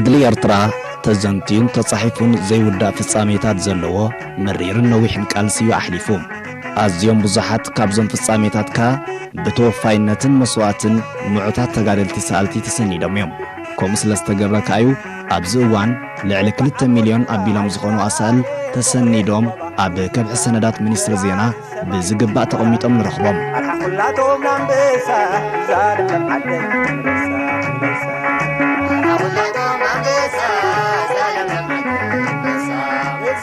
ድሊ ኤርትራ ተዘንትዩን ተጻሒፉን ዘይውዳእ ፍጻሜታት ዘለዎ መሪርን ነዊሕን ቃልሲ እዩ ኣሕሊፉ። ኣዝዮም ብዙሓት ካብዞም ፍጻሜታት ከኣ ብተወፋይነትን መስዋእትን ምዑታት ተጋደልቲ ሰኣልቲ ተሰኒዶም እዮም። ከምኡ ስለ ዝተገብረ ከኣ እዩ ኣብዚ እዋን ልዕሊ ክልተ ሚልዮን ኣቢሎም ዝኾኑ ኣሳእል ተሰኒዶም ኣብ ከብሒ ሰነዳት ሚኒስትሪ ዜና ብዝግባእ ተቐሚጦም ንረኽቦም። ኣርሓ ኩላቶም ኣንበሳ፣ ዛልም ዓደይ ኣንበሳ፣ ኣንበሳ። ኣርሓ ኩላቶም ኣንበሳ፣ ዛልም ዓደይ ኣንበሳ።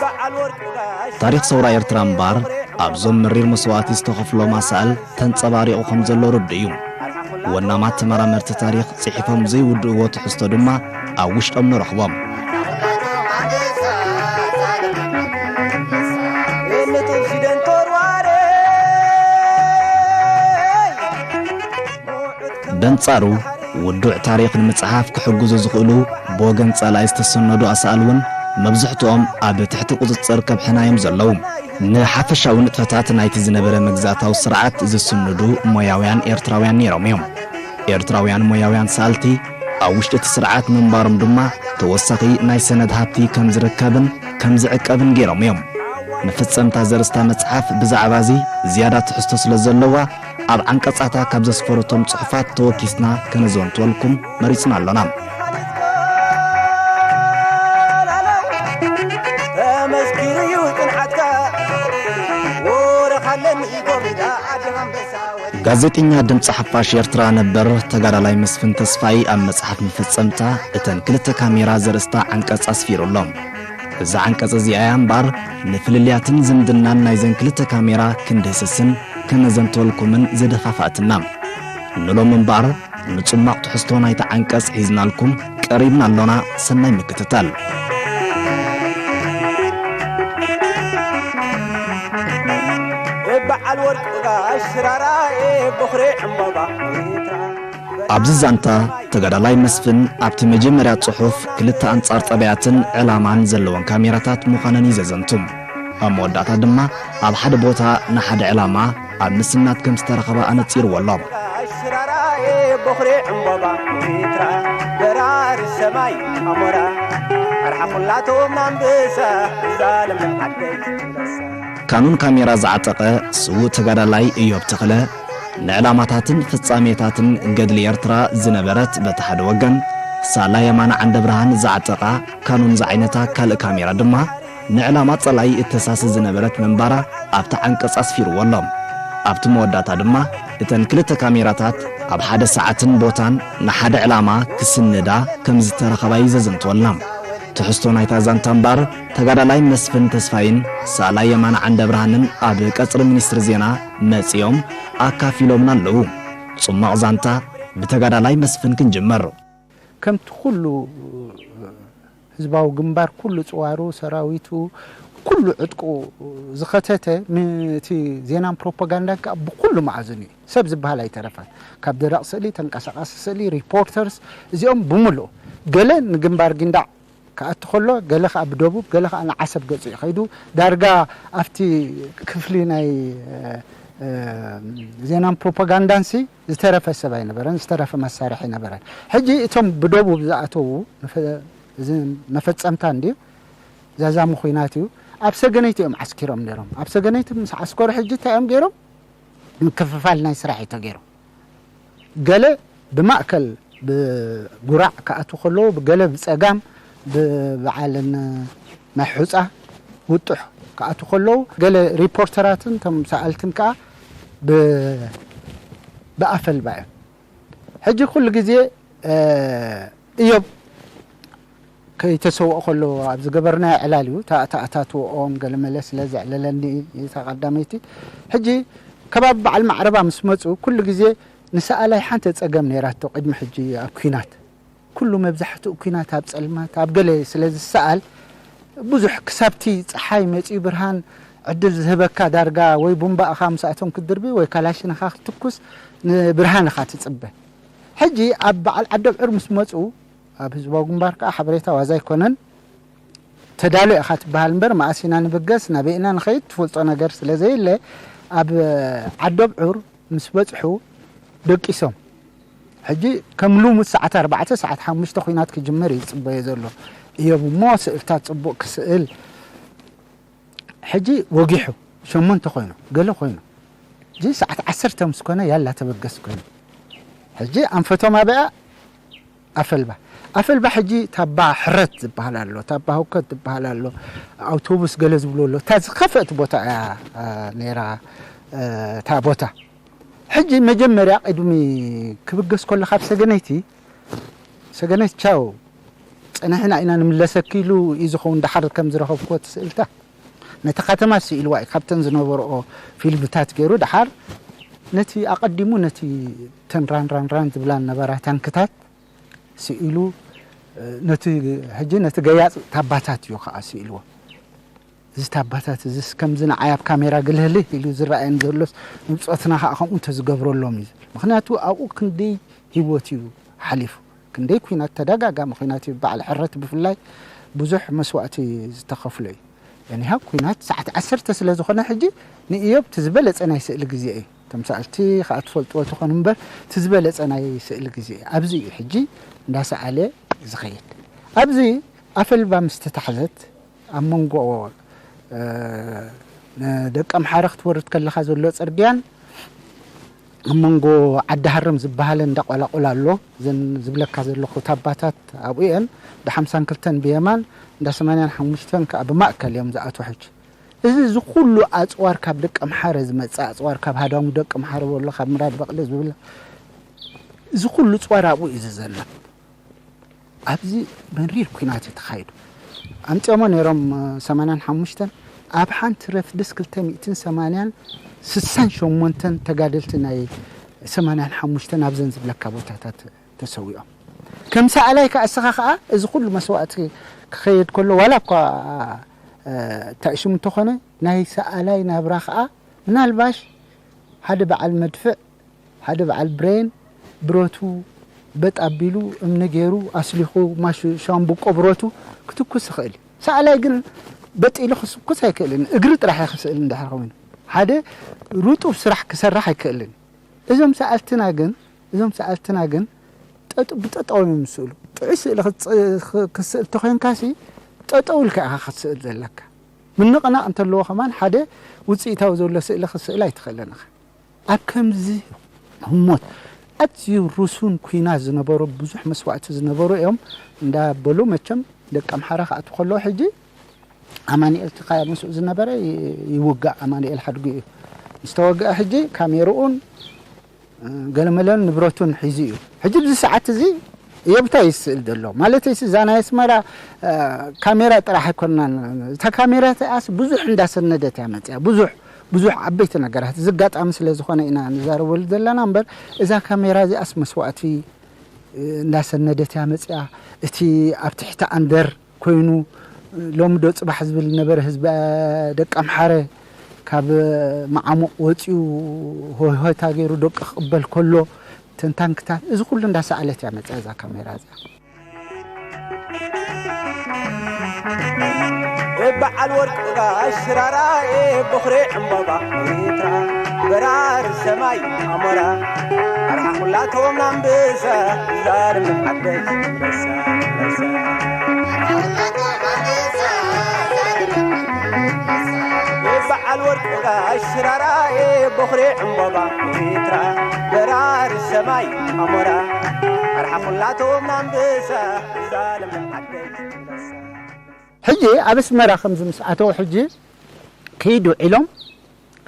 በዓል ወርቁ ጋሽ ታሪኽ ሰውራ ኤርትራ እምበኣር ኣብዞም መሪር መስዋእቲ ዝተኸፍሎም ኣሳእል ተንጸባሪቑ ከም ዘሎ ርዱእ እዩ። ወናማት ተመራመርቲ ታሪኽ ጽሒፎም ዘይውድእዎ ትሕዝቶ ድማ ኣብ ውሽጦም ንረኽቦም። በንጻሩ፣ ውዱዕ ታሪኽ ንምጽሓፍ ክሕግዙ ዝኽእሉ ብወገን ጸላኢ ዝተሰነዱ ኣሳእል እውን መብዝሕትኦም ኣብ ትሕቲ ቁጽጽር ከብሕና እዮም ዘለዉ። ንሓፈሻዊ ንጥፈታት ናይቲ ዝነበረ መግዛእታዊ ስርዓት ዝስንዱ ሞያውያን ኤርትራውያን ነይሮም እዮም። ኤርትራውያን ሞያውያን ሰኣልቲ ኣብ ውሽጢ እቲ ስርዓት ምንባሮም ድማ ተወሳኺ ናይ ሰነድ ሃብቲ ከም ዝርከብን ከም ዝዕቀብን ገይሮም እዮም። መፈጸምታ ዘርእስታ መጽሓፍ ብዛዕባ እዚ ዝያዳ ትሕዝቶ ስለ ዘለዋ፣ ኣብ ዓንቀጻታ ካብ ዘስፈረቶም ጽሑፋት ተወኪስና ከነዘንትወልኩም መሪጽና ኣሎና። ተመስኪሩ እዩ ጽንዓትካ፣ ወረኻ ኣለኒ ጎሚዳ ኣደይ ኣንበሳ። ጋዜጠኛ ድምጺ ሓፋሽ ኤርትራ ነበር ተጋዳላይ መስፍን ተስፋይ ኣብ መጽሓፍ መፈጸምታ እተን ክልተ ካሜራ ዘርእስታ ዓንቀጽ ኣስፊሩ ኣሎ። እዛ ዓንቀጽ እዚኣ እያ እምበኣር ንፍልልያትን ዝምድናን ናይዘን ክልተ ካሜራ ክንድህስስን ከነዘንተወልኩምን ዘደፋፍኣትና። ንሎም እምበኣር ንጽማቕ ትሕዝቶ ናይታ ዓንቀጽ ሒዝናልኩም ቀሪብና ኣሎና። ሰናይ ምክትታል። በዓል ወርቂ ጋሽ ሽራራኤ ቦኽሪ ዕምባባ ኤርትራ። ኣብዚ ዛንታ ተጋዳላይ መስፍን ኣብቲ መጀመርያ ጽሑፍ ክልተ ኣንጻር ጠባያትን ዕላማን ዘለወን ካሜራታት ምዃነን እዩ ዘዘንቱ። ኣብ መወዳእታ ድማ ኣብ ሓደ ቦታ ንሓደ ዕላማ ኣብ ምስናድ ከም ዝተረኸባ ኣነጺርዎ ኣሎ። ሽራራኤ ቦኽሪ ዕምባባ ኤርትራ በራሪ ሰማይ ኣሞራ ኣርሓ ኩላቶም ኣንበሳ ዛለም ዓደይ ኣንበሳ። ካኖን ካሜራ ዝዓጠቐ ስዉእ ተጋዳላይ እዮብ ተኽለ፣ ንዕላማታትን ፍጻሜታትን ገድሊ ኤርትራ ዝነበረት በቲ ሓደ ወገን፣ ሳላ የማነ ዓንደብርሃን ዝዓጠቓ ካኖን ዝዓይነታ ካልእ ካሜራ ድማ፣ ንዕላማ ጸላኢ እተሳሲ ዝነበረት ምንባራ ኣብቲ ዓንቀጽ ኣስፊርዎ ኣሎ። ኣብቲ መወዳእታ ድማ፣ እተን ክልተ ካሜራታት ኣብ ሓደ ሰዓትን ቦታን ንሓደ ዕላማ ክስንዳ ከም ዝተረኸባ እዩ ዘዘንትወልና። ትሕዝቶ ናይታ ዛንታ እምበኣር፣ ተጋዳላይ መስፍን ተስፋይን ሳላ የማነ ዓንደብርሃንን ኣብ ቀጽሪ ሚኒስትሪ ዜና መጺኦም ኣካፊሎምና ኣለዉ። ጽማቕ ዛንታ ብተጋዳላይ መስፍን ክንጅምር። ከምቲ ኩሉ ህዝባዊ ግንባር፣ ኩሉ ጽዋሩ፣ ሰራዊቱ፣ ኩሉ ዕጥቁ ዝኸተተ፣ ነቲ ዜናን ፕሮፓጋንዳን ከኣ ብኩሉ መኣዝኑ እዩ። ሰብ ዝበሃል ኣይተረፈን። ካብ ደረቕ ስእሊ፣ ተንቀሳቓሲ ስእሊ፣ ሪፖርተርስ፣ እዚኦም ብምሉኡ። ገለ ንግንባር ጊንዳዕ ክኣቱ ከሎ፣ ገለ ከኣ ብደቡብ፣ ገለ ከኣ ንዓሰብ ገጹ እዩ ከይዱ። ዳርጋ ኣብቲ ክፍሊ ናይ፣ እ፣ እ፣ ዜናን ፕሮፓጋንዳንሲ ዝተረፈ ሰብ ኣይነበረን፣ ዝተረፈ መሳርሒ ኣይነበረን። ሕጂ እቶም ብደቡብ ዝኣተዉ መፈ-፣ እዚ መፈጸምታ እንድዩ፣ ዛዛሚ ኹናት እዩ። ኣብ ሰገነይቲ እዮም ዓስኪሮም ነይሮም። ኣብ ሰገነይቲ ምስ ዓስከሩ ሕጂ እንታይ እዮም ገይሮም? ምክፍፋል ናይ ስራሕ እዩ ተገይሩ። ገለ ብማእከል ብጉራዕ ክኣትዉ ከለዉ፣ ገለ ብጸጋም፣ ብ-፣ በዓል ን-፣ ናይ ሑጻ ውጡሕ ክኣትዉ ከለዉ፣ ገለ ሪፖርተራትን እቶም ሰኣልትን ከኣ ብ-፣ ብኣፈልባ እዮም። ሕጂ ኩሉ ግዜ፣ እ፣ እዮብ ከይተሰውኦ ከሎ ኣብ ዝገበርናዮ ዕላል እዩ። እታ ኣተኣታትወኦም ገለመለ ስለ ዘዕለለኒ እታ ቀዳመይቲ። ሕጂ ከባቢ በዓል ማዕረባ ምስ መጹ ኩሉ ግዜ ንሰኣላይ ሓንቲ ጸገም ነይራቶ። ቅድሚ ሕጂ ኣብ ኲናት ኩሉ መብዛሕትኡ ኲናት ኣብ ጸልማት ኣብ ገለ ስለ ዝሰኣል ብዙሕ ክሳብቲ ጸሓይ መጺኡ ብርሃን ዕድል ዝህበካ ዳርጋ ወይ ቡምባእኻ ምስኣቶም ክትድርቢ ወይ ካላሽንኻ ክትትኩስ ንብርሃን ኢኻ ትጽበ። ሕጂ ኣብ በዓል ዓዲ ኣብዑር ምስ መጹ ኣብ ህዝባዊ ግንባር ከኣ ሓበሬታ ዋዛ ኣይኮነን። ተዳሎ ኢኻ ትበሃል እምበር፣ መኣስ ኢና ንብገስ፣ ናበይ ኢና ንኸይድ ትፈልጦ ነገር ስለ ዘየለ፣ ኣብ ዓዲ ኣብዑር ምስ በጽሑ ደቂሶም። ሕጂ ከም ሉሙ ሰዓት ኣርባዕተ፣ ሰዓት ሓሙሽተ ኲናት ክጅመር እዩ ዝጽበዮ ዘሎ። እዮብ እሞ ስእልታት ጽቡቕ ክስእል፣ ሕጂ ወጊሑ፣ ሸሞንተ ኮይኑ፣ ገለ ኮይኑ። ሕጂ ሰዓት ዓሰርተ ምስ ኮነ ያላ ተበገስ ኮይኑ። ሕጂ ኣንፈቶም ኣበያ ኣፈልባ። ኣፈልባ ሕጂ ታባ ሕረት ዝበሃል ኣሎ፣ ታባ ህውከት ዝበሃል ኣሎ፣ ኣውቶቡስ ገለ ዝብሉ ኣሎ። እታ ዝኸፍአት ቦታ እያ፣ አ፣ ነይራ፣ እ፣ እታ ቦታ። ሕጂ መጀመርያ ቅድሚ ክብገስ ከሎ ካብ ሰገነይቲ፣ ሰገነይቲ ቻው፣ ጸኒሕና ኢና ንምለሰኪ ኢሉ እዩ ዝኸውን፣ ደሓር ከም ዝረኸብክዎ እቲ ስእልታ። ነቲ ከተማ ስኢልዋ እዩ፣ ካብተን ዝነበርኦ ፊልምታት ገይሩ ደሓር ነቲ ኣቐዲሙ ነቲ ተን ራን ራን ራን ዝብላ ነበራ ታንክታት ስኢሉ፣ እ፣ ነቲ፣ ሕጂ ነቲ ገያጽ ታባታት እዩ ከኣ ስኢልዎ። እዚ ታባታት እዚስ ከምዚ ንዓይ ኣብ ካሜራ ግልህልህ ኢሉ ዝረኣየን ዘሎስ ንብጾትና ከኣ ከምኡ እንተዝገብረሎም እዩ። ምኽንያቱ ኣብኡ ክንደይ ህይወት እዩ ሓሊፉ። ክንደይ ኲናት፣ ተደጋጋሚ ኲናት እዩ። በዓል ሕረት ብፍላይ ብዙሕ መስዋእቲ ዝተኸፍሎ እዩ። እኒሃ ኲናት ሰዓት ዓሰርተ ስለ ዝኾነ ሕጂ ንእዮብ እቲ ዝበለጸ ናይ ስእሊ ግዜ እዩ። ተምሳእልቲ ከኣ ትፈልጥዎ ትኾኑ እምበር እቲ ዝበለጸ ናይ ስእሊ ግዜ እዩ። ኣብዚ እዩ ሕጂ እንዳሰኣለ ዝኸይድ። ኣብዚ ኣፈልባ ምስ ተታሕዘት ኣብ መንጎ፣ እ፣ ንደቀ ኣምሓረ ክትወርድ ከለኻ ዘሎ ጽርግያን ኣብ መንጎ ዓዲ ሃረም ዝበሃለ እንዳ ቆላቁል ኣሎ። እዘን ዝብለካ ዘለኹ ታባታት ኣብኡ እየን። እንዳ ሓምሳን ክልተን ብየማን፣ እንዳ ሰማንያን ሓሙሽተን ከኣ ብማእከል እዮም ዝኣትዉ። ሕጂ እዚ፣ እዚ ኩሉ ኣጽዋር ካብ ደቀ ኣምሓረ ዝመጽእ ኣጽዋር፣ ካብ ሃዳሙ ደቀ ኣምሓረ በሎ፣ ካብ ምራድ በቕሊ ዝብል፣ እዚ ኩሉ ጽዋር ኣብኡ እዩ ዝዘለፍ። ኣብዚ መሪር ኲናት እዩ ተኻይዱ። ኣምጺኦሞ ነይሮም፣ እ፣ ሰማንያን ሓሙሽተን፣ ኣብ ሓንቲ ረፍድስ ክልተ ሚእትን ሰማንያን ስሳን ሸሞንተን ተጋደልቲ ናይ ሰማንያን ሓሙሽተን ኣብዘን ዝብለካ ቦታታት ተሰዊኦም። ከም ሰኣላይ ከኣ እስኻ ከኣ እዚ ኩሉ መስዋእቲ ክኸየድ ከሎ፣ ዋላ እኳ፣ እ፣ እንታይ ሽሙ እንተኾነ፣ ናይ ሰኣላይ ናብራ ከኣ ምናልባሽ ሓደ በዓል መድፍዕ፣ ሓደ በዓል ብሬን ብረቱ በጥ ኣቢሉ እምኒ ገይሩ ኣስሊኹ ማሹ ሻምብቆ ብረቱ ክትኩስ ይኽእል እዩ። ሰኣላይ ግን በጥ ኢሉ ክስኩስ ኣይክእልን። እግሪ ጥራሕ እዩ ክስእል እንድሕር ኮይኑ። ሓደ ርጡብ ስራሕ ክሰርሕ ኣይክእልን። እዞም ሰኣልትና ግን፣ እዞም ሰኣልትና ግን ጠጥ-፣ ብጠጠው እዮም ዝስእሉ። ጥዑይ ስእሊ ክትጽ-፣ ክ-፣ ክትስእል ተኾይንካሲ ጠጠው ኢልካ ኢኻ ክትስእል ዘለካ። ምንቕናቕ እንተለዎ ከማን ሓደ ውጽኢታዊ ዘሎ ስእሊ ክትስእል ኣይትኽእልን ኢኻ። ኣብ ከምዚ ህሞት ኣዝዩ ርሱን ኲናት ዝነበሮ፣ ብዙሕ መስዋእቲ ዝነበሩ እዮም እንዳበሉ መቸም ደቂ ኣምሓራ ክኣትዉ ከለዉ ሕጂ ኣማኑኤል ትኻያ ምስኡ ዝነበረ ይ-፣ ይውጋእ። ኣማኑኤል ሓድጉ እዩ። ምስ ተወግአ ሕጂ ካሜርኡን፣ እ፣ ገለመለን ንብረቱን ሒዙ እዩ። ሕጂ ኣብዚ ሰዓት እዚ እዮብ እንታይ ይስእል ዘሎ? ማለተይሲ እዛ ናይ ኣስመራ፣ እ፣ ካሜራ ጥራሕ ኣይኮናን። እታ ካሜራ እቲኣስ ብዙሕ እንዳሰነደት እያ መጽያ። ብዙሕ፣ ብዙሕ ዓበይቲ ነገራት። እዚ ኣጋጣሚ ስለ ዝኾነ ኢና ንዛረበሉ ዘለና እምበር እዛ ካሜራ እዚኣስ መስዋእቲ፣ እ፣ እንዳሰነደት እያ መጽያ። እቲ ኣብ ትሕቲ ኣንደር ኮይኑ ሎሚ ዶ ጽባሕ ዝብል ነበረ ህዝቢ ደቂ ኣምሓረ ካብ መዓሙቕ ወጺኡ ሆይሆይታ ገይሩ ደቂ ክቕበል ከሎ፣ እተን ታንክታት፣ እዚ ኩሉ እንዳሰኣለት እያ መጽያ እዛ ካሜራ እዚኣ። በዓል ወርቂ ጋሽ ሽራራኤ፣ በኹሪ ዕምባባ ኤርትራ፣ በራሪ ሰማይ ኣሞራ፣ ኣርሓ ኩላቶም ኣንበሳ፣ ዛልም ዓበይቲ ኣንበሳ፣ ኣንበሳ። በዓል ወርቂ ጋሽ ሽራራኤ፣ በኹሪ ዕምባባ ኤርትራ፣ በራሪ ሰማይ ኣሞራ፣ ኣርሓ ኩላቶም ኣንበሳ፣ ዛልም ዓበይቲ ኣንበሳ። ሕጂ ኣብ ኣስመራ ከምዚ ምስ ኣተው ሕጂ ክይዱ ኢሎም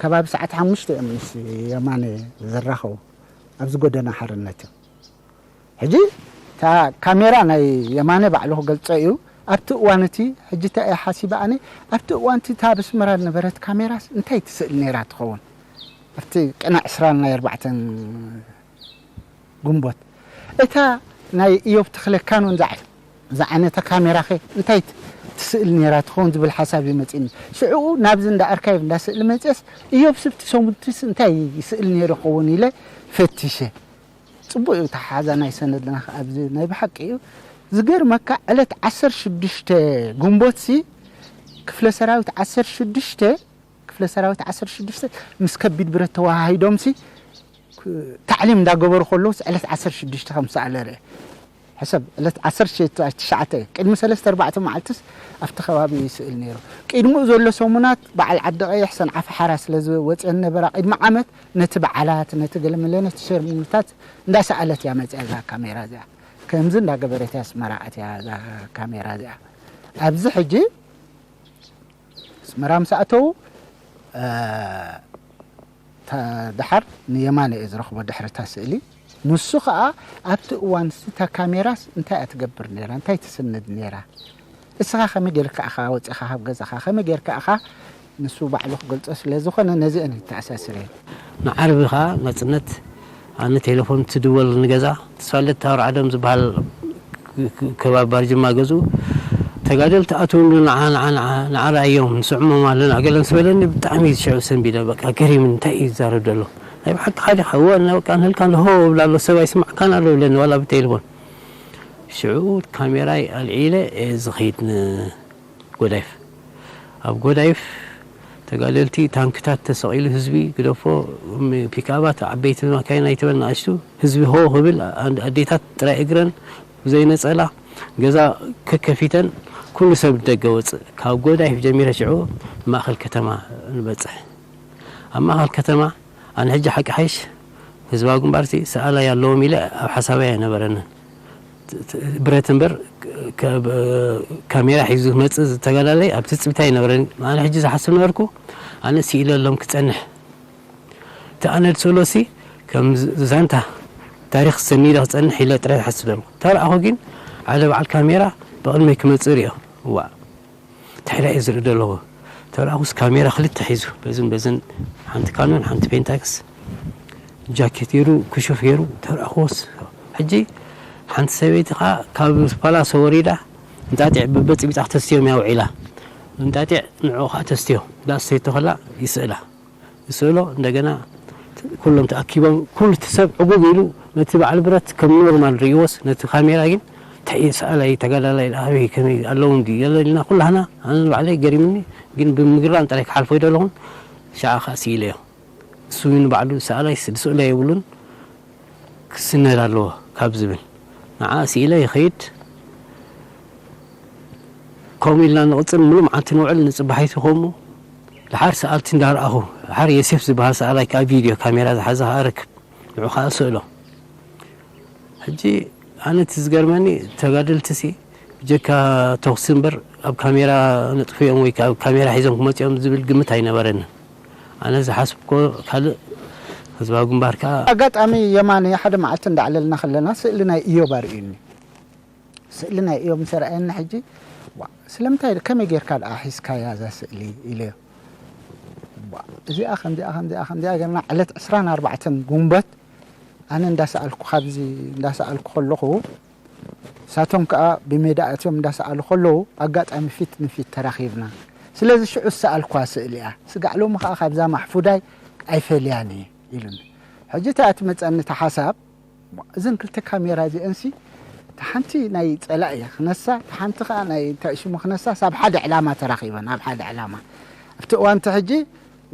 ከባቢ ሰዓት ሓሙሽተ እዮም ምስ የማነ ዝራኸቡ ኣብዚ ጎደና ሓርነት እዮም። ሕጂ እታ ካሜራ ናይ የማነ ባዕሉ ክገልጾ እዩ። ኣብቲ እዋን እቲ ሕጂ እንታይ እየ ሓሲበ ኣነ፣ ኣብቲ እዋን እቲ እታ ኣብ ኣስመራ ዝነበረት ካሜራስ እንታይ ትስእል ነይራ ትኸውን? ኣብቲ ቅነ ዕስራን ናይ ኣርባዕተን ግንቦት። እታ ናይ እዮብ ተኽለ ካኖን ዝዓ-፣ ዝዓይነታ ካሜራኸ እንታይ ት-፣ ትስእል ነይራ ትኸውን ዝብል ሓሳብ እዩ መጺእኒ። ሽዑኡ ናብዚ እንዳ ኣርካይቭ እንዳ ስእሊ መጺአስ እዮብ ስብቲ ሰሙንትስ እንታይ ይስእል ነይሩ ይኸውን ኢለ ፈቲሸ። ጽቡቕ እዩ፣ ተሓዛ ናይ ሰነድና ከኣ ኣብዚ ናይ ብሓቂ እዩ። ዝገርመካ ዕለት ዓሰርተ ሽዱሽተ ግንቦትሲ ክፍለ ሰራዊት ዓሰርተ ሽዱሽተ፣ ክፍለ ሰራዊት ዓሰርተ ሽዱሽተ ምስ ከቢድ ብረት ተወሃሂዶምሲ ታዕሊም እንዳገበሩ ከለውስ ዕለት ዓሰርተ ሽዱሽተ ከም ሰኣለ ርእ። ሕሰብ ዕለት ዓሰርተ ትሽዓተ ቅድሚ ሰለስተ ኣርባዕተ መዓልትስ ኣብቲ ከባቢ ይስእል ነይሩ። ቅድሚኡ ዘሎ ሰሙናት በዓል ዓዲ ቀይሕ ሰንዓፈ ሓራ ስለ ዝወፅአን ነበራ፣ ቅድሚ ዓመት ነቲ በዓላት፣ ነቲ ገለመለ፣ ነቲ ሴርሞኒታት እንዳሰኣለት እያ መፅያ እዛ ካሜራ እዚኣ። ከምዚ እንዳገበረት እያ ኣስመራ ኣትያ እዛ ካሜራ እዚኣ። ኣብዚ ሕጂ ኣስመራ ምስ ኣተዉ፣ እ፣ ተ-፣ ደሓር ንየማነ እየ ዝረኽቦ ድሕሪ እታ ስእሊ። ንሱ ኸኣ ኣብቲ እዋንስ እታ ካሜራስ እንታይ እያ ትገብር ነይራ? እንታይ ትስንድ ነይራ? እስኻ ከመይ ጌርካ ኢኻ ወጺኻ ካብ ገዛኻ? ከመይ ጌርካ ኢኻ? ንሱ ባዕሉ ክገልጾ ስለ ዝኾነ ነዚአን ይተኣሳስር እየን። ንዓርቢ ኸኣ ናጽነት፣ ኣነ ቴሌፎን ትድወል ንገዛ፣ ተስፋልደት ኣውርዓዶም ዝበሃል ክ-፣ ክ-፣ ከባቢ ባርጅማ ገዝኡ፣ ተጋደልቲ ኣትውሉ ንዓ፣ ንዓ፣ ንዓ፣ ንዓ ረኣዮም፣ ንስዕሞም ኣለና፣ ገለ ምስ በለኒ ብጣዕሚ እዩ ሽዑ ሰንቢደ፣ በቃ ገሪሙኒ፣ እንታይ እዩ ዝዛረብ ዘሎ? ናይ ብሓቅኻ ዲኻ? እወ፣ እና በቃ ንህልካ ኣለሆ እብላ ኣሎ፣ ሰብ ኣይስማዕካን ኣሎ እብለኒ፣ ዋላ ብቴሌፎን። ሽዑ ካሜራይ ኣልዒለ እየ ዝኸይድ ንጎዳይፍ። ኣብ ጎዳይፍ ተጋደልቲ፣ ታንክታት ተሰቒሉ፣ ህዝቢ ግደፎ፣ ም-፣ ፒክኣባት፣ ዓበይቲ ማካይን ኣይትበል ንኣሽቱ፣ ህዝቢ ሆ ክብል፣ ኣን-፣ ኣዴታት ጥራይ እግረን ብዘይነጸላ ገዛ ከከፊተን፣ ኩሉ ሰብ ደገ ወጽእ። ካብ ጎዳይፍ ጀሚረ ሽዑ ማእከል ከተማ ንበጽሕ። ኣብ ማእከል ከተማ ኣነ ሕጂ ሓቂ ሓይሽ ህዝባዊ ግንባርሲ ሰኣላይ ኣለዎም ኢለ ኣብ ሓሳበይ ኣይነበረንን። ት-፣ ት-፣ ብረት እምበር ከ-፣ ካሜራ ሒዙ ክመጽእ ዝተጋዳላይ ኣብ ትጽቢት ኣይነበረን። ኣነ ሕጂ ዝሓስብ ነበርኩ፣ ኣነ ስኢለሎም ክጸንሕ። እቲ ኣነ ዝስእሎሲ ከም ዝ-፣ ዛንታ ታሪኽ ሰኒደ ክጸንሕ ኢለ ጥራይ ዝሓስብ ነበርኩ። ተረኣኹ ግን ሓደ በዓል ካሜራ ብቕድመይ ክመጽእ ርእዮ። እዋእ! እንታይ ደኣ እየ ዝርኢ ዘለኹ? ተረኣኹስ ካሜራ ክልተ ሒዙ፣ በዝን በዝን፣ ሓንቲ ካኖን፣ ሓንቲ ፔንታክስ፣ ጃኬት ገይሩ፣ ክሹፍ ገይሩ፣ ተረኣኹስ። ሕጂ ሓንቲ ሰበይቲ ኸኣ ካብ ፓላሶ ወሪዳ፣ እንጣጢዕ በበጽቢጣ ክተስትዮም እያ ውዒላ። እንጣጢዕ ንዕኡ ኸኣ ተስትዮ። እንዳስተየቶ ኸላ ይስእላ። ይስእሎ፣ እንደገና ኩሎም ተኣኪቦም፣ ኩሉ እቲ ሰብ ዕጉብ ኢሉ፣ ነቲ በዓል ብረት ከም ኖርማል ርእይዎስ፣ ነቲ ካሜራ ግን፣ እንታይ እዩ ሰኣላይ፣ ተጋዳላይ፣ ኣበይ፣ ከመይ ኣለዉ እንዲ፣ የለን ኢልና ኩላህና፣ ኣነ ንባዕለይ ገሪሙኒ፣ ግን ብምግራም ጥራይ ክሓልፎ ይደለኹን፣ ሻዓ ኸኣ ስኢለዮ። ንሱ ንባዕሉ ሰኣላይ ስ-፣ ዝስእሎ የብሉን፣ ክስነድ ኣለዎ ካብ ዝብል፣ ንዓ ስኢለ ይኸይድ። ከምኡ ኢልና ንቕጽል፣ ምሉእ መዓልቲ ንውዕል፣ ንጽባሒቱ ከምኡ። ደሓር ሰኣልቲ እንዳረኣኹ፣ ደሓር የሴፍ ዝበሃል ሰኣላይ ከኣ ቪድዮ ካሜራ ዝሓዘ ከኣ ርክብ፣ ንዑ ከኣ ስእሎ። ሕጂ ኣነ እቲ ዝገርመኒ ተጋደልትሲ ብጀካ ተኹሲ እምበር ኣብ ካሜራ ነጥፍዮም ወይ ከኣ ኣብ ካሜራ ሒዞም ክመጽኦም ዝብል ግምት ኣይነበረንን። ኣነ ዝሓስብኮ ካልእ፣ ህዝባዊ ግንባር ከኣ ኣጋጣሚ የማነ ሓደ መዓልቲ እንዳዕለልና ከለና ስእሊ ናይ ኢዮብ ኣርእዩኒ። ስእሊ ናይ እዮም ምስ ኣርኣየኒ ሕጂ፣ "ዋ፣ ስለምንታይ፣ ከመይ ጌርካ ደኣ ሒዝካያ እዛ ስእሊ?" ኢለዮ። "ዋ፣ እዚኣ ከምዚኣ፣ ከምዚኣ፣ ከምዚኣ ጌርና ዕለት ዕስራን ኣርባዕተን ጉንበት ኣነ እንዳሰኣልኩ፣ ካብዚ እንዳሰኣልኩ ከለኹ፣ ሳቶም ከኣ ብሜዳ ኣትዮም እንዳሰኣሉ ከለዉ፣ ኣጋጣሚ ፊት ንፊት ተራኺብና። ስለዚ ሽዑ ዝሰኣልኩዋ ስእሊ እያ። ስጋዕ ሎሚ ከኣ ካብዛ ማሕፉዳይ ኣይፈልያን እየ" ኢሉኒ። ሕጂ እታ እትመጸኒ እታ ሓሳብ፣ እዘን ክልተ ካሜራ እዚአንሲ፣ እታ ሓንቲ ናይ ጸላኢ እያ ክነሳ፣ እታ ሓንቲ ከኣ ናይ እንታይ ሽሙ ክነሳ፣ ኣብ ሓደ ዕላማ ተራኺበን፣ ኣብ ሓደ ዕላማ። ኣብቲ እዋን እቲ ሕጂ፣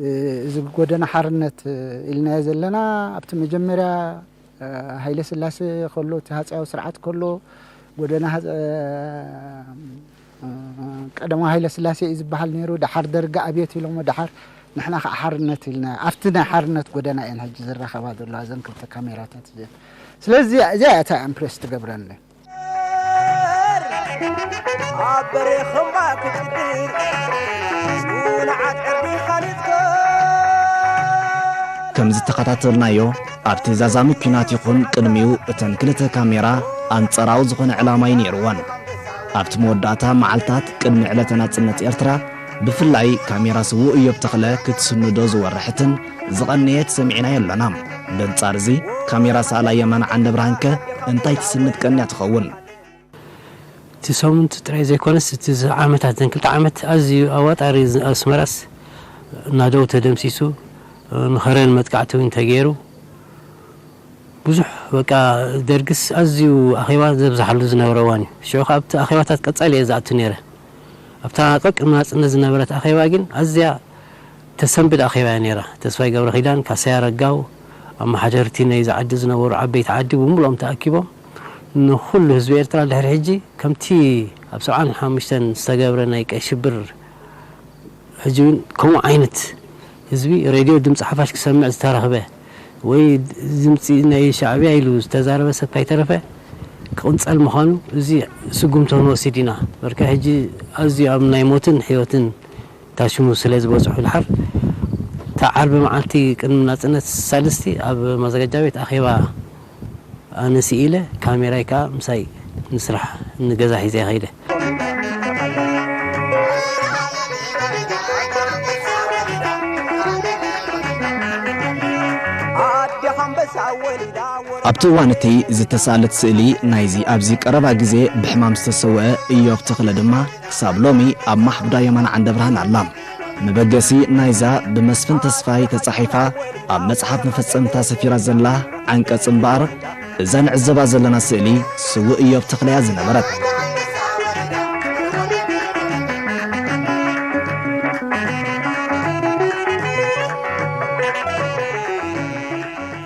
እ፣ እዚ ጎደና ሓርነት፣ እ፣ ኢልናዮ ዘለና፣ ኣብቲ መጀመርያ፣ እ፣ ሃይለ ስላሴ ከሎ፣ እቲ ሃጸያዊ ስርዓት ከሎ፣ ጎደና ሃጸ-፣ እ፣ ቀዳማዊ ሃይለ ስላሴ እዩ ዝበሃል ነይሩ። ደሓር ደርጊ ኣብየት ኢሎሞ፣ ደሓር ንሕና ከኣ ሓርነት ኢልና። ኣብቲ ናይ ሓርነት ጎደና እየን ሕጂ ዝራኸባ ዘለዋ እዘን ክልተ ካሜራታት እዚአን። ስለዚ እዚኣ እያ እታ ኢምፕሬስ ትገብረኒ። ኣብ በሬኽ እምባ ክትድር፣ ንዓት ዕርዲ ኻሊጥካ። ከም ዝተኸታተልናዮ፣ ኣብቲ ዛዛሚ ኲናት ይኹን ቅድሚኡ፣ እተን ክልተ ካሜራ ኣንጻራዊ ዝኾነ ዕላማ እዩ ነይርወን። ኣብቲ መወዳእታ መዓልታት ቅድሚ ዕለተ ናጽነት ኤርትራ፣ ብፍላይ ካሜራ ስዉእ እዮብ ተኽለ ክትስንዶ ዝወረሐትን ዝቐነየት ሰሚዕናዮ ኣለና። በንጻር እዚ፣ ካሜራ ሰኣላይ የማነ ዓንደብርሃንከ እንታይ ትስንድ ቀንያ ትኸውን? እቲ ሰሙን ጥራይ ዘይኮነስ፣ እቲ ዝ-፣ ዓመታት፣ ዘን ክልተ ዓመት ኣዝዩ ኣዋጣሪ ዝ-፣ ኣስመራስ ናደው ተደምሲሱ፣ ንኸረን መጥቃዕቲ እውን ተገይሩ። ብዙሕ፣ በቃ፣ ደርግስ ኣዝዩ ኣኼባ ዘብዝሓሉ ዝነበረ እዋን እዩ። ሽዑ ከኣ ኣብቲ ኣኼባታት ቀጻሊ እየ ዝኣቱ ነይረ። ኣብታ ቀቅድሚ ናጽነት ዝነበረት ኣኼባ ግን ኣዝያ ተሰንብድ ኣኼባ እያ ነይራ። ተስፋይ ገብረኺዳን፣ ካሳይ ኣረጋው፣ ኣመሓደርቲ ናይዚ ዓዲ ዝነበሩ ዓበይቲ ዓዲ ብምሉኦም ተኣኪቦም ንኹሉ ህዝቢ ኤርትራ ድሕሪ ሕጂ ከምቲ ኣብ ሰብዓን ሓሙሽተን ዝተገብረ ናይ ቀይ ሽብር ሕጂ እውን ከምኡ ዓይነት ህዝቢ ሬድዮ ድምፂ ሓፋሽ ክሰምዕ ዝተረኽበ ወይ ድምፂ ናይ ሻዕብያ ኢሉ ዝተዛረበ ሰብ ካይተረፈ ክቕንፀል ምዃኑ እዚ ስጉምቶ ንወስድ ኢና። በርከ ሕጂ ኣዝዩ ኣብ ናይ ሞትን ሕይወትን ታሽሙ ስለ ዝበፅሑ ድሓር እታ ዓርቢ መዓልቲ ቅድሚ ናፅነት ሳልስቲ ኣብ ማዘጋጃ ቤት ኣኼባ ኣነ ስኢለ ካሜራይ ከዓ ምሳይ ንስራሕ ንገዛ ሒዘ ከይደ። ኣብቲ እዋን እቲ ዝተሳእለት ስእሊ ናይዚ ኣብዚ ቀረባ ግዜ ብሕማም ዝተሰወአ እዮብ ተኽለ ድማ ክሳብ ሎሚ ኣብ ማሕቡዳ የማነ ዓንደብርሃን ኣላ። መበገሲ ናይዛ ብመስፍን ተስፋይ ተጻሒፋ ኣብ መጽሓፍ መፈጸምታ ሰፊራ ዘላ ዓንቀጽ እምበኣር፣ እዛ ንዕዘባ ዘለና ስእሊ ስዉእ እዮብ ተኽለያ ዝነበረት።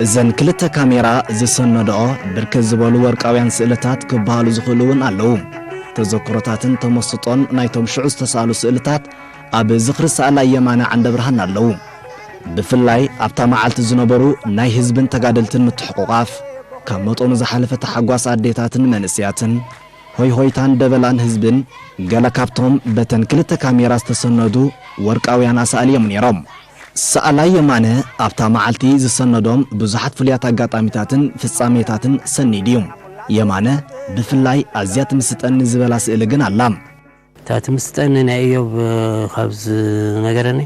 እዘን ክልተ ካሜራ ዝሰነድኦ ብርክት ዝበሉ ወርቃውያን ስእልታት ክበሃሉ ዝኽእሉ እውን ኣለዉ። ተዘክሮታትን ተመስጦን ናይቶም ሽዑ ዝተሳእሉ ስእልታት ኣብ ዝኽሪ ሰኣላይ የማነ ዓንደብርሃን ኣለዉ። ብፍላይ ኣብታ መዓልቲ ዝነበሩ ናይ ህዝብን ተጋደልትን ምትሕቑቓፍ፣ ካብ መጠኑ ዝሓለፈ ተሓጓስ ኣዴታትን መንእሰያትን፣ ሆይሆይታን ደበላን ህዝብን ገለ ካብቶም በተን ክልተ ካሜራ ዝተሰነዱ ወርቃውያን ኣሳእል እዮም ነይሮም። ሰኣላይ የማነ ኣብታ መዓልቲ ዝሰነዶም ብዙሓት ፍሉያት ኣጋጣሚታትን ፍጻሜታትን ሰኒዱ እዩ። የማነ ብፍላይ ኣዝያ ትምስጠኒ ዝበላ ስእሊ ግን ኣላ። እታ ትምስጠኒ ናይ እዮብ ካብ ዝነገረኒ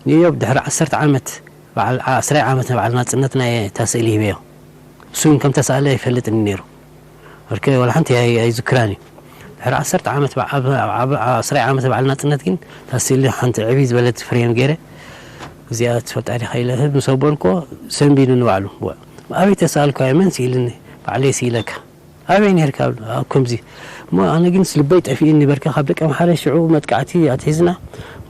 ንእዮብ ድሕሪ ዓሰርተ ዓመት በዓል ዓስራይ ዓመት በዓል ናጽነት ናይ እታ ስእሊ ሂበዮ። እሱ እውን ከም ተሳእለ ኣይፈልጥን ነይሩ። ወርከ ዋላ ሓንቲ ኣይ- ኣይዝክራን እዩ። ድሕሪ ዓሰርተ ዓመት በዓ- ኣብ- ኣብ- ዓስራይ ዓመት በዓል ናጽነት ግን እታ ስእሊ ሓንቲ ዕብይ ዝበለት ፍሬም ገይረ እዚኣ ትፈልጣ ዲኻ ኢለ ምስ ኣቦልኮ ሰንቢዱ ንባዕሉ ኣበይ ተሳእልኳ መን ስኢልኒ ባዕለይ ስኢለካ ኣበይ ነርካ ኣብ ከምዚ እሞ ኣነ ግን ልበይ ጠፊእኒ በርካ ካብ ደቂ ኣምሓረ ሽዑ መጥቃዕቲ ኣትሒዝና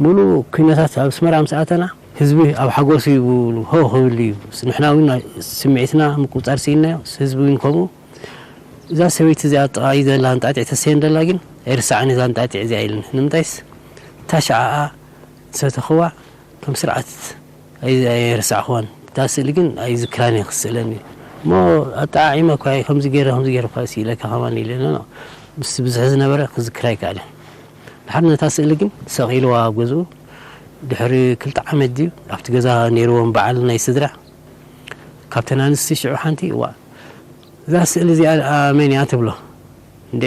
ሙሉ ኩነታት ኣብ ኣስመራ ምስ ኣተና ህዝቢ ኣብ ሓጎስ እዩ ሆ ክብል እዩ ንሕና እውን ስምዒትና ምቁፃር ስኢልናዮ ህዝቢ እውን ከምኡ እዛ ሰበይቲ እዚኣ ጥቓይ ዘላ እንጣጢዕ ተሰየን ደላ ግን ኣይርሳዕን እዛ እንጣጢዕ እዚኣ ኢልኒ ንምንታይስ እታ ሸዓኣ ዝሰተኽዋ ከም ስርዓት ኣይረሳዕኽዋን እታ ስእሊ ግን ኣይዝክራን እየ ክስእለኒ እሞ ኣጠዓዒመ እኳ ከምዚ ገይረ ከምዚ ገይረ እኳ ስኢለካ ከማን ኢለ ምስ ብዝሒ ዝነበረ ክዝክራ ኣይከኣለን ድሓር ነታ ስእሊ ግን ሰቒልዋ ኣብ ገዝኡ ድሕሪ ክልተ ዓመት ድዩ ኣብቲ ገዛ ነይርዎም በዓል ናይ ስድራ ካብተን ኣንስቲ ሽዑ ሓንቲ እዋ እዛ ስእሊ እዚኣ ደኣ መን እያ ትብሎ እንዴ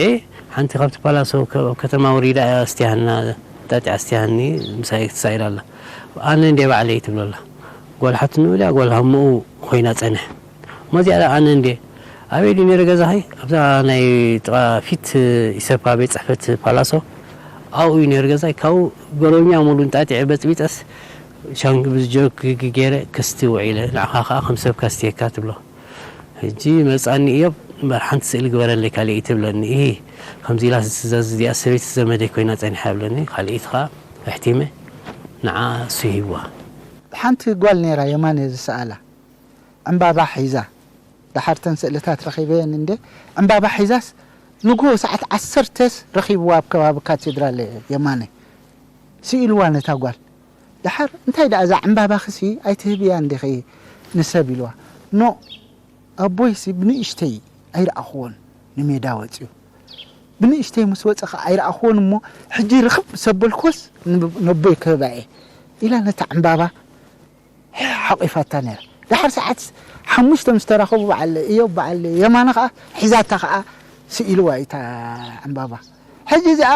ሓንቲ ካብቲ ፓላሶ ኣብ ከተማ ወሪዳ እያ ኣስትያሃና ጣጢ ኣስትያሃኒ ምሳይ ትሳኢል ኣላ ኣነ እንዴ ባዕለይ ትብሎ ኣላ ጓል ሓትንኡ ድያ ጓል ሃምኡ ኮይና ጸንሕ እሞ እዚኣ ደኣ ኣነ እንዴ ኣበይ ድዩ ነይሩ ገዛኺ ኣብዛ ናይ ጥቓ ፊት ኢሰፓ ቤት ጽሕፈት ፓላሶ ኣብኡ እዩ ነይሩ ገዛይ ካብኡ ገሮኛ ሙሉ እንጣጢዐ በጽቢጠስ ሻንግ ብዝጆክ ገይረ ክስቲ ውዒለ ንዓኻ ከዓ ከም ሰብ ከስትየካ ትብሎ ሕጂ መጻኒ እዮብ እምበር ሓንቲ ስእሊ ግበረለይ ካልኢት ትብለኒ እሂ ከምዚ ኢላ ትእዛዝ እዚኣ ሰበይቲ ዘመደይ ኮይና ጸኒሓ ይብለኒ ካልኢት ከዓ ኣሕቲመ ንዓ እሱ ሂብዋ ሓንቲ ጓል ነይራ የማነ ዝሰኣላ ዕምባባ ሒዛ ደሓር ተን ስእልታት ረኺበየን እንዴ ዕምባባ ሒዛስ ንግሆ ሰዓት ዓሰርተስ ረኺብዋ ኣብ ከባቢ ካቴድራል የማነ ስኢልዋ ነታ ጓል ደሓር እንታይ ደኣ እዛ ዕምባባኺሲ ኣይትህብያን ዲኺ ንሰብ ኢልዋ። ኖእ ኣቦይሲ ብንእሽተይ ኣይረኣኽዎን ንሜዳ ወጺኡ። ብንእሽተይ ምስ ወጸ ኸኣ ኣይረኣኽዎን እሞ ሕጂ ርኽብ ምስ ኣበልክዎስ ነቦይ ክህባ እየ ኢላ ነታ ዕምባባ ሓቒፋታ ነይራ። ደሓር ሰዓት ሓሙሽተ ምስ ተራኸቡ በዓል እዮብ በዓል የማነ ኸኣ ሒዛታ ኸኣ ስኢልዋ እዩ እታ ዕምባባ። ሕጂ እዚኣ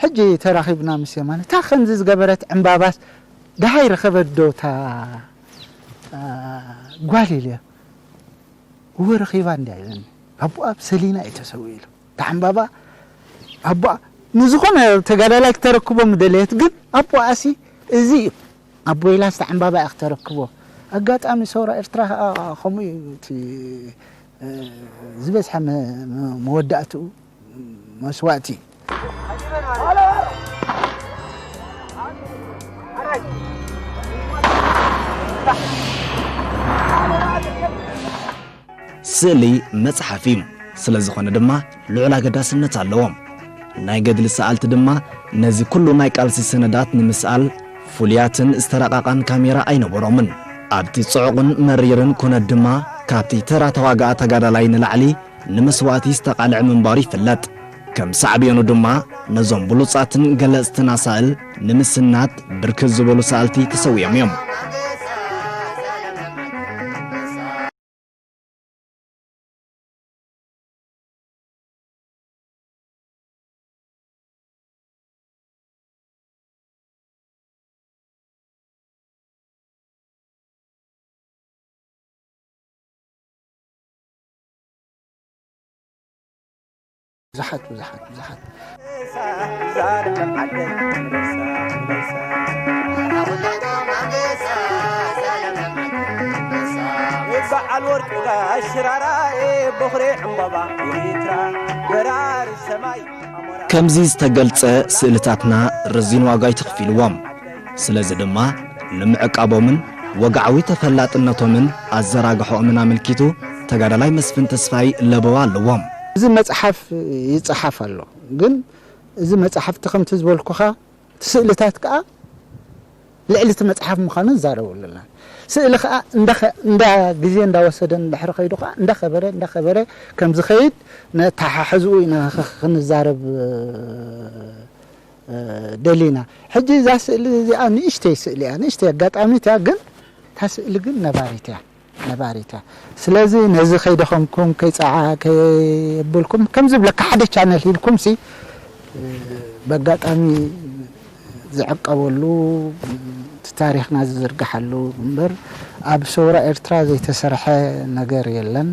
ሕጂ ተራኺብና ምስ የማነ እታ ከምዚ ዝገበረት ዕምባባስ ደሃይ ረኸበት ዶ እታ ጓል ኢለ እወ ረኺባ እንድያ ኢለኒ ኣቦኣ ብሰሊና እዩ ተሰዊኡ ኢሉ እታ ዕምባባ ኣቦኣ ንዝኾነ ተጋዳላይ ክተረክቦ ምደለየት ግን ኣቦኣ ሲ እዚ እዩ ኣቦ ኢላ ስታ ዕምባባ እያ ክተረክቦ ኣጋጣሚ ሰውራ ኤርትራ ከዓ ከምኡ እዩ እቲ ዝበዝሐ መወዳእትኡ መስዋእቲ ስእሊ መጽሓፍ እዩ። ስለ ዝኾነ ድማ ልዑል ኣገዳስነት ኣለዎ። ናይ ገድሊ ሰኣልቲ ድማ ነዚ ኩሉ ናይ ቃልሲ ሰነዳት ንምስኣል ፍሉያትን ዝተራቐቓን ካሜራ ኣይነበሮምን። ኣብቲ ጽዑቕን መሪርን ኩነት ድማ ካብቲ ተራ ተዋጋኣ ተጋዳላይ ንላዕሊ ንመስዋእቲ ዝተቓልዐ ምንባሩ ይፍለጥ። ከም ሳዕቤኑ ድማ ነዞም ብሉጻትን ገለጽትን ኣሳእል ንምስናድ ብርክት ዝበሉ ሰኣልቲ ተሰዊኦም እዮም። ብዙሓት፣ ብዙሓት፣ ብዙሓት። በዓል ወርቂ ጋሽ ሽራራኤ፣ ቦኽሪ ዕምባባ ኤርትራ፣ በራሪ ሰማይ ኣሞራ። ከምዚ ዝተገልጸ ስእልታትና ረዚን ዋጋ እዩ ተኸፊልዎም። ስለዚ ድማ ንምዕቃቦምን ወግዓዊ ተፈላጥነቶምን ኣዘራግሖኦምን ኣመልኪቱ ተጋዳላይ መስፍን ተስፋይ ለበዋ ኣለዎም። እዚ መጽሓፍ ይጸሓፍ ኣሎ፣ ግን እዚ መጽሓፍቲ ከምቲ ዝበልኩኻ፣ እቲ ስእልታት ከኣ ልዕሊ እቲ መጽሓፍ ምዃኑ ንዛረበሉ ኣለና። ስእሊ ከኣ እንዳ ኸ-፣ እንዳ ግዜ እንዳወሰደ እንድሕሪ ከይዱ ከኣ እንዳኸበረ፣ እንዳኸበረ ከም ዝኸይድ ነተሓሕዝኡ ኢና ኸ-፣ ክንዛረብ፣ እ፣ ደሊና። ሕጂ እዛ ስእሊ እዚኣ ንእሽተይ ስእሊ እያ፣ ንእሽተይ ኣጋጣሚት እያ፣ ግን እታ ስእሊ ግን ነባሪት እያ። ነባሪት እያ። ስለዚ ነዚ ከይደኸምኩም፣ ከይጸዓ-፣ ከየብልኩም፣ ከም ዝብለካ ሓደ ቻነል ሂብኩም ሲ፣ በጋጣሚ ዝዕቀበሉ፣ እቲ ታሪኽና ዝዝርግሓሉ እምበር፣ ኣብ ሰውራ ኤርትራ ዘይተሰርሐ ነገር የለን፣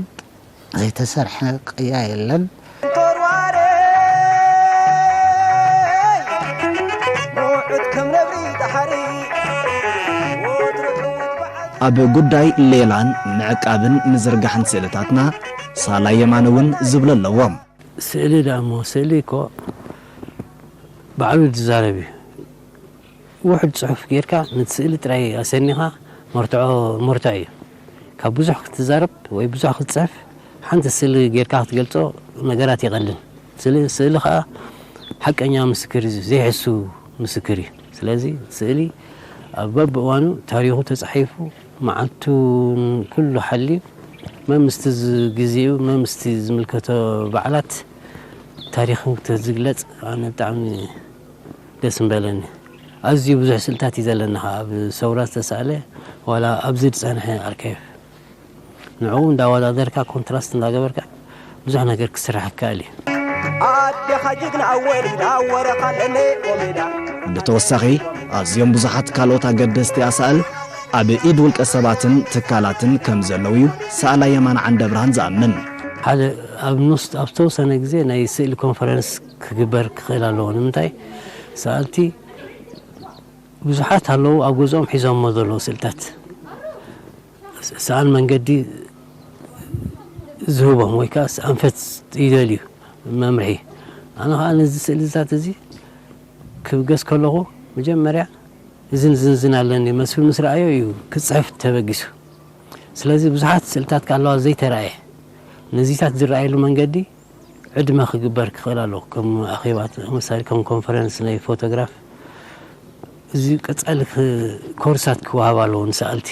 ዘይተሰርሐ ቅያ የለን። ተወርዋረይ፣ ምውዕት ከም ነብሪ ዳሕሪ፣ ወትሩ ዕዉት በዓል። ኣብ ጉዳይ ሌላን ምዕቃብን ምዝርጋሕን ስእልታትና ሳላ የማነ እውን ዝብሎ ኣለዎ። ስእሊ ደኣ እሞ፣ ስእሊ እኮ ባዕሉ ዝዛረብ እዩ። ውሑድ ጽሑፍ ጌርካ ነቲ ስእሊ ጥራይ ኣሰኒኻ መርትዖ መርትዖ እዩ። ካብ ብዙሕ ክትዛረብ ወይ ብዙሕ ክትጽሕፍ፣ ሓንቲ ስእሊ ጌርካ ክትገልጾ ነገራት ይቐልል። ስእሊ፣ ስእሊ ኸኣ ሓቀኛ ምስክር እዩ፣ ዘይሕሱ ምስክር እዩ። ስለዚ ስእሊ ኣብ በብእዋኑ ታሪኹ ተጻሒፉ፣ መዓልቱ ኩሉ ሓልዩ፣ መምስቲ ዝ-፣ ግዜኡ፣ መምስቲ ዝምልከቶ በዓላት ታሪኽን ተዝግለጽ ኣነ ብጣዕሚ ደስ ምበለኒ። ኣዝዩ ብዙሕ ስእልታት እዩ ዘለና፣ ኣብ ሰውራ ዝተሳእለ ዋላ ኣብዚ ዝጸንሐ ኣርካይቭ። ንዕኡ እንዳወዳደርካ፣ ኮንትራስት እንዳገበርካ ብዙሕ ነገር ክስራሕ ይከኣል እዩ። ኣዴኻ ጅግና ወሊዳ ወረኻ ለለ ኦሜዳ። ብተወሳኺ፣ ኣዝዮም ብዙሓት ካልኦት ኣገደስቲ ኣሳእል ኣብ ኢድ ውልቀ ሰባትን ትካላትን ከም ዘለዉ እዩ ሰኣላይ የማነ ዓንደብርሃን ዝኣምን። ሓደ ኣብ ንስ-፣ ኣብ ዝተወሰነ ግዜ ናይ ስእሊ ኮንፈረንስ ክግበር ክኽእል ኣለዎ። ንምንታይ? ሰኣልቲ ብዙሓት ኣለዉ፣ ኣብ ገዝኦም ሒዞሞ ዘለዉ ስእልታት። ስ-፣ ሰኣን መንገዲ ዝህቦም ወይ ከኣ ኣንፈት ይደልዩ መምርሒ። ኣነ ኸኣ ነዚ ስእልታት እዚ ክብገስ ከለኹ መጀመርያ እዝን ዝንዝን ኣለኒ መስሉ ምስ ረኣዮ እዩ ክጽሕፍ ተበጊሱ። ስለዚ ብዙሓት ስእልታት ከኣ ኣለዋ ዘይተራእየ። ነዚታት ዝረኣየሉ መንገዲ ዕድመ ክግበር ክኽእል ኣለዎ። ከም ኣኼባት፣ ምሳሌ ከም ኮንፈረንስ ናይ ፎቶግራፍ፣ እዚ ቀጻሊ ክ-፣ ኮርሳት ክወሃብ ኣለዎ ንሰኣልቲ።